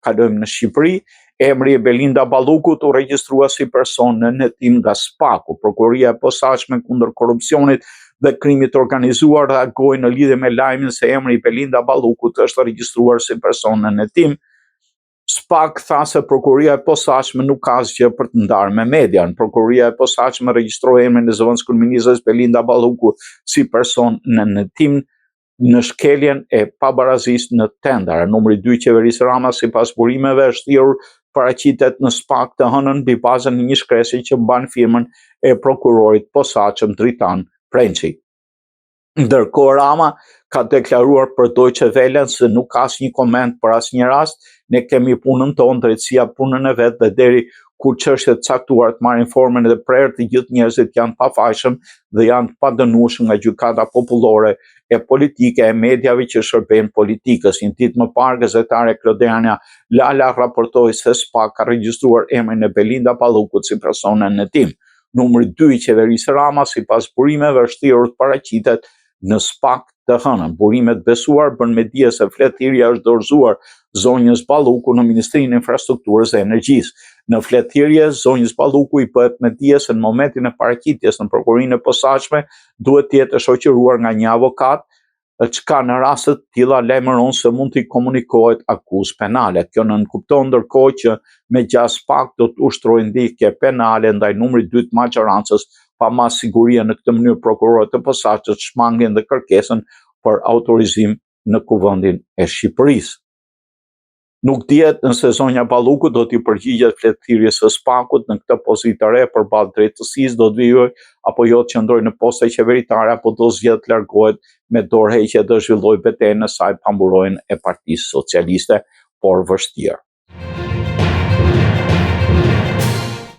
Kalojmë në Shqipëri, emri i Belinda Ballukut u regjistrua si person nën hetim nga SPAK-u. Prokuroria e Posaçme kundër Korrupsionit dhe Krimit të Organizuar reagoi në lidhje me lajmin se emri i Belinda Ballukut është regjistruar si person nën hetim. SPAK tha se Prokuroria e Posaçme nuk ka asgjë për të ndarë me median. Prokuroria e Posaçme regjistroi emrin e zëvendëskryeministres Belinda Balluku si person nën hetim në shkeljen e pabarazisë në tendera. Numri 2 i qeverisë Rama sipas burimeve është thirrur paraqitet në SPAK të hënën mbi bazën e një shkrese që mban firmën e prokurorit posaçëm Dritan Prençi. Ndërkohë Rama ka deklaruar për Deutsche Welle se nuk ka asnjë koment për asnjë rast, ne kemi punën tonë, drejtësia punën e vet dhe deri kur çështje të caktuara të marrin formën e prerë, të gjithë njerëzit janë të pafajshëm dhe janë të padënueshëm nga gjykata popullore e politike e mediave që shërbejnë politikës. Një ditë më parë, gazetarja Klodiana Lala raportoi se SPAK ka regjistruar emrin e Belinda Ballukut si person nën hetim. Numri 2 i qeverisë Rama, sipas burimeve, është thirrur të paraqitet në SPAK të hënën. Burime të besuar bënë me dije se fletëthirrja është dorëzuar zonjës Balluku në Ministrinë e Infrastrukturës dhe Energjisë. Në fletëthirrje, zonjës Balluku i bëhet me dije se në momentin e paraqitjes në Prokurorinë e Posaçme duhet të jetë e shoqëruar nga një avokat, çka në raste të tilla lajmëron se mund t'i komunikohet akuzë penale. Kjo nënkupton ndërkohë që me gjasë SPAK do të ushtrojë ndjekje penale ndaj numrit 2 të maxhorancës pa masë sigurie në këtë mënyrë prokurorët e posaçëm shmangin dhe kërkesën për autorizim në Kuvendin e Shqipërisë. Nuk dihet nëse zonja Balluku do t'i përgjigjet fletëthirrjes së SPAK-ut në këtë pozitë të re përballë drejtësisë, do të vijojë apo jo të qëndrojë në poste qeveritare apo do zgjedhë të largohet me dorëheqje dhe zhvillojë betejën e saj pa mburojën e Partisë Socialiste, por vështirë.